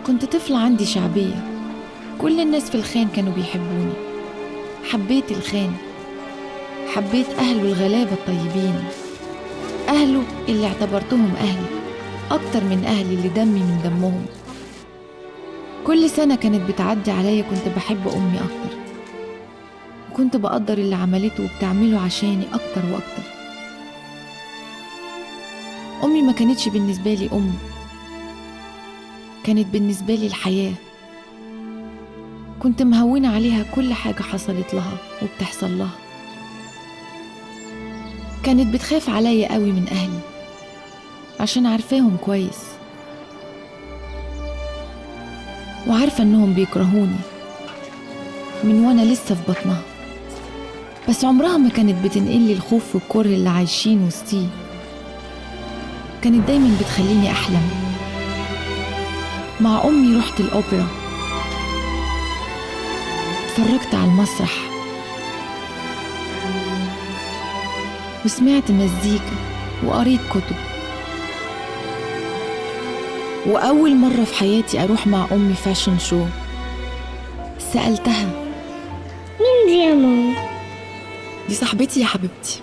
كنت طفلة عندي شعبية، كل الناس في الخان كانوا بيحبوني. حبيت الخان، حبيت أهله الغلابة الطيبين، أهله اللي اعتبرتهم أهلي أكتر من أهلي اللي دمي من دمهم. كل سنة كانت بتعدي عليا كنت بحب أمي أكتر، وكنت بقدر اللي عملته وبتعمله عشاني أكتر وأكتر. أمي ما كانتش بالنسبة لي أم، كانت بالنسبة لي الحياة. كنت مهونة عليها كل حاجة حصلت لها وبتحصل لها. كانت بتخاف عليا قوي من أهلي عشان عارفاهم كويس، وعارفة إنهم بيكرهوني من وأنا لسه في بطنها، بس عمرها ما كانت بتنقلي الخوف والكره اللي عايشين وسطيه. كانت دايما بتخليني أحلم. مع أمي رحت الأوبرا، اتفرجت على المسرح، وسمعت مزيكا، وقريت كتب. وأول مرة في حياتي أروح مع أمي fashion show. سألتها: مين دي يا ماما؟ دي صاحبتي يا حبيبتي،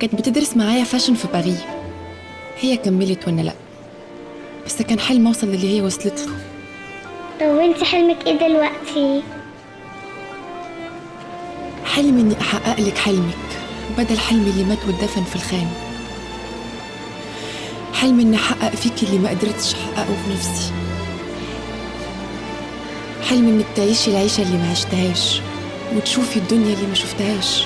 كانت بتدرس معايا fashion في باريس. هي كملت وانا لأ، بس كان حلم أوصل للي هي وصلت له. طب وانت حلمك ايه دلوقتي؟ حلمي اني احقق لك حلمك بدل حلمي اللي مات واتدفن في الخان. حلمي اني احقق فيكي اللي ما قدرتش احققه في نفسي. حلمي انك تعيشي العيشه اللي ما عشتهاش وتشوفي الدنيا اللي ما شفتهاش.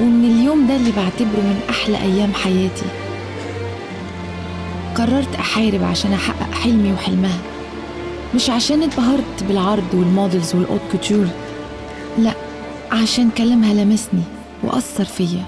ومن اليوم ده اللي بعتبره من احلى ايام حياتي، قررت احارب عشان احقق حلمي وحلمها. مش عشان اتبهرت بالعرض وال models وال haute couture، لا، عشان كلامها لمسني وأثر فيا.